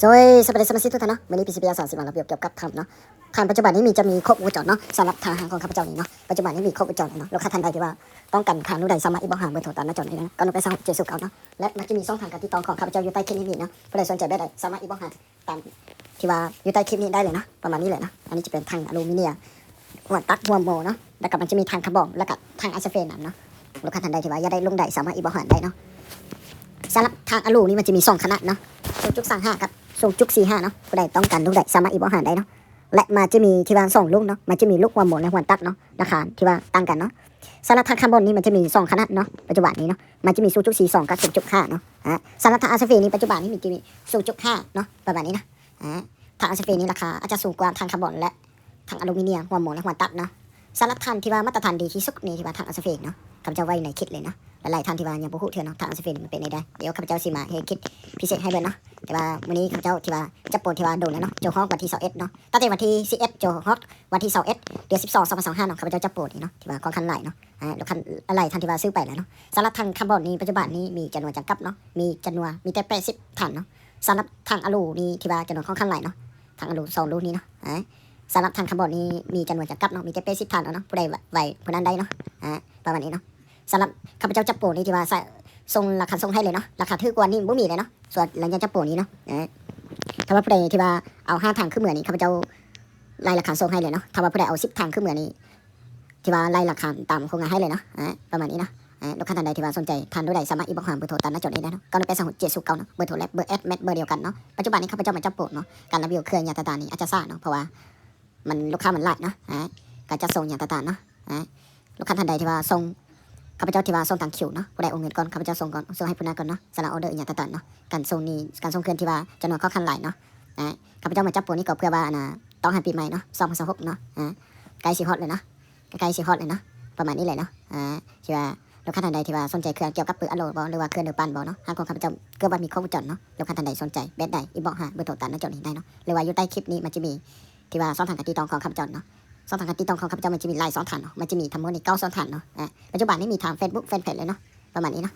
ໂດຍສະບາຍດີສະມາຊິກທຸກທ່ານເນາະ, ມື້ນີ້ ພີຊີພີ ອາສາຊິມາລະບຽວກ່ຽວກັບທາງເນາະ ທາງປັດຈຸບັນນີ້ມີ ຈະມີຄົບວົງຈອນເນາະ ສຳລັບທາງຮ້ານຂອງຂ້າພະເຈົ້ານີ້ເນາະ. ປັດຈຸບັນນີ້ມີຄົບວົງຈອນເນາະ, ລູກຄ້າທ່ານໃດທີ່ວ່າຕ້ອງການທາງລູກໃດ ສາມາດອິນບັອກຫາເບີໂທຕາມໜ້າຈໍນີ້ເນາະ ເກົ້າໜຶ່ງແປດສາມຫົກເຈັດສູນເກົ້າເນາະ ແລະມັນຈະມີຊ່ອງທາງການຕິດຕໍ່ຂອງຂ້າພະເຈົ້າຢູ່ໃຕ້ຄລິບນີ້ເນາະ. ຜູ້ໃດສົນໃຈແບບໃດ ສາມາດອິນບັອກຫາຕາມທີ່ວ່າຢູ່ໃຕ້ຄລິບນີ້ໄດ້ເລີຍເນາະ, ປະມານນີ້ແຫຼະເນາະ. ອັນນີ້ຈະເປັນຖັງອະລູມິນຽມ ຫົວຕັດ ຫົວໝໍເນາະ, ແລ້ວກໍມັນຈະມີຖັງຄາບອນ ແລ້ວກໍຖັງອາສເຟນນຳເນາະ. ລູກຄ້າທ່ານໃດທີ່ວ່າຢາກໄດ້ລຸ້ນໃດ ສາມາດອິນບັອກຫາໄດ້ເນາະ. ສຳລັບຖັງອະລູນີ້ມັນຈະມີສອງຂະໜາດເນາະ, ສູນຈຸດສາມຫ້າ ກັບ ສູນຈຸດສີ່ຫ້າເນາະ. ຜູ້ໃດຕ້ອງການລຸ້ນໃດ ສາມາດອິນບັອກຫາໄດ້ເນາະ. ແລະມັນຈະມີທີ່ວ່າສອງລຸ້ນເນາະ, ມັນຈະມີລຸ້ນຫົວໝໍ ແລະ ຫົວຕັດເນາະ, ລາຄາທີ່ວ່າຕ່າງກັນເນາະ. ສຳລັບຖັງຄາບອນນີ້ມັນຈະມີສອງຂະໜາດເນາະ, ປັດຈຸບັນນີ້ເນາະ ມັນຈະມີສູນຈຸດສີ່ສອງ ກັບ ສູນຈຸດຫ້າເນາະ. ອາ ສຳລັບຖັງອາສເຟນນີ້ ປັດຈຸບັນນີ້ມັນຈະມີສູນຈຸດຫ້າເນາະ, ປະມານນີ້ນະ. ອາ ຖັງອາສເຟນນີ້ລາຄາອາດຈະສູງກວ່າຖັງຄາບອນ ແລະ ທັງອາລູມິນຽມ ຫົວໝໍ ແລະ ຫົວຕັດເນາະ. ສຳລັບທ່ານທີ່ວ່າມາດຕະຖານດີທີ່ສຸດນີ້ ທີ່ວ່າຖັງອາສເຟນເນາະ, ຂ້າພະເຈົ້າໄວ້ໃນຄລິບເລີຍເນາະ. ຫຼາຍໆທ່ານທີ່ວ່າຍັງບໍ່ຮູ້ເທື່ອເນາະ ຖັງອາສເຟນມັນເປັນແນວໃດ, ດຽວຂ້າພະເຈົ້າຊິມາເຮັດຄລິບພິເສດໃຫ້ເບິ່ງເນາະ. ແຕ່ວ່າມື້ນີ້ຂ້າພະເຈົ້າທີ່ວ່າຈັດໂປທີ່ວ່າດົນແລ້ວເນາະ, ຈົນຮອດວັນທີຊາວເອັດເນາະ, ຕັ້ງແຕ່ວັນທີສິບເອັດຈົນຮອດວັນທີຊາວເອັດ ເດືອນສິບສອງ ສອງພັນຊາວຫ້າເນາະ, ຂ້າພະເຈົ້າຈັດໂປນີ້ເນາະ ທີ່ວ່າຂ້ອນຂ້າງຫຼາຍເນາະ. ອາ ລູກຄ້າຫຼາຍໆທ່ານທີ່ວ່າຊື້ໄປແລ້ວເນາະ. ສຳລັບຖັງຄາບອນນີ້ ປັດຈຸບັນນີ້ມີຈຳນວນຈຳກັດເນາະ, ມີຈຳນວນ ມີແຕ່ແປດສິບຖັງເນາະ. ສຳລັບຖັງອາລູນີ້ ທີ່ວ່າຈຳນວນຂ້ອນຂ້າງຫຼາຍເນາະ, ຖັງອາລູສອງລູກນີ້ເນາະ. ອາ ສຳລັບຖັງຄາບອນນີ້ມີຈຳນວນຈຳກັດເນາະ, ມີແຕ່ແປດສິບຖັງເນາະ, ຜູ້ໃດໄວຜູ້ນັ້ນໄດ້ເນາະ. ອາ ປະມານນີ້ເນາະ. ສຳລັບຂ້າພະເຈົ້າຈັດໂປນີ້ ທີ່ວ່າສະ ສົ່ງລາຄາສົ່ງໃຫ້ເລີຍເນາະ, ລາຄາຖືກກວ່ານີ້ບໍ່ມີເລີຍເນາະ ສ່ວນລະຍະຈັດໂປນີ້ເນາະ. ອາ ຖ້າວ່າຜູ້ໃດທີ່ວ່າເອົາຫ້າຖັງຂຶ້ນເມືອນີ້ ຂ້າພະເຈົ້າໄລ່ລາຄາສົ່ງໃຫ້ເລີຍເນາະ, ຖ້າວ່າຜູ້ໃດເອົາສິບຖັງຂຶ້ນເມືອນີ້ ທີ່ວ່າໄລ່ລາຄາຕາມໂຄງງານໃຫ້ເລີຍເນາະ. ອາ ປະມານນີ້ເນາະ. ອາ ລູກຄ້າທ່ານໃດທີ່ວ່າສົນໃຈທາງລູກໃດ ສາມາດອິນບັອກຫາເບີໂທຕາມໜ້າຈໍນີ້ໄດ້ເນາະ, ເກົ້າໜຶ່ງແປດສາມຫົກເຈັດສູນເກົ້າເນາະ, ເບີໂທ ແລະ ເບີແອັດແມັດເບີດຽວກັນເນາະ. ປັດຈຸບັນນີ້ຂ້າພະເຈົ້າມາຈັດໂປເນາະ, ການຣີວິວເຄື່ອງຢາງຕ່າງໆນີ້ອາດຈະຊ້າເນາະ ເພາະວ່າມັນ ລູກຄ້າມັນຫຼາຍເນາະ. ອາ ການຈັດສົ່ງຢາງຕ່າງໆເນາະ. ອາ ລູກຄ້າທ່ານໃດທີ່ວ່າສົ່ງ ຂ້າພະເຈົ້າທີ່ວ່າສົ່ງຕາມຄິວເນາະ, ຜູ້ໃດໂອນເງິນກ່ອນ ຂ້າພະເຈົ້າສົ່ງກ່ອນ ສົ່ງໃຫ້ຜູ້ນັ້ນກ່ອນເນາະ. ສຳລັບອໍເດີຢາງຕ່າງໆເນາະ, ການສົ່ງນີ້ ການສົ່ງເຄື່ອງທີ່ວ່າຈຳນວນຂ້ອນຂ້າງຫຼາຍເນາະ. ອາ ຂ້າພະເຈົ້າມາຈັດໂປນີ້ກໍເພື່ອວ່າ ອັນນ່າ ຕ້ອງຮັບປີໃໝ່ເນາະ ສອງພັນຊາວຫົກເນາະ. ອາ ໃກ້ຊິຮອດແລ້ວເນາະ, ໃກ້ຊິຮອດແລ້ວເນາະ, ປະມານນີ້ແຫຼະເນາະ. ອາ ທີ່ວ່າລູກຄ້າທ່ານໃດທີ່ວ່າສົນໃຈເຄື່ອງກ່ຽວກັບປືອາໂລບໍ ຫຼືວ່າເຄື່ອງເດີປັ່ນບໍເນາະ, ຮ້ານຂອງຂ້າພະເຈົ້າເກືອບວ່າມີຄົບວົງຈອນເນາະ. ລູກຄ້າທ່ານໃດສົນໃຈແບບໃດ ອິນບັອກຫາເບີໂທຕາມໜ້າຈໍນີ້ໄດ້ເນາະ, ຫຼືວ່າຢູ່ໃຕ້ຄລິບນີ້ມັນຈະມີທີ່ວ່າຊ່ອງທາງການຕິດຕໍ່ຂອງຂ້າພະເຈົ້າເນາະ. ຊ່ອງທາງການຕິດຕໍ່ຂອງຂ້າພະເຈົ້າມັນຈະມີຫຼາຍຊ່ອງທາງເນາະ, ມັນຈະມີທັງໝົດນີ້ເກົ້າຊ່ອງທາງເນາະ. ອາ ປັດຈຸບັນນີ້ມີທາງເຟສບຸກ ແຟນເພຈເລີຍເນາະ, ປະມານນີ້ເນາະ.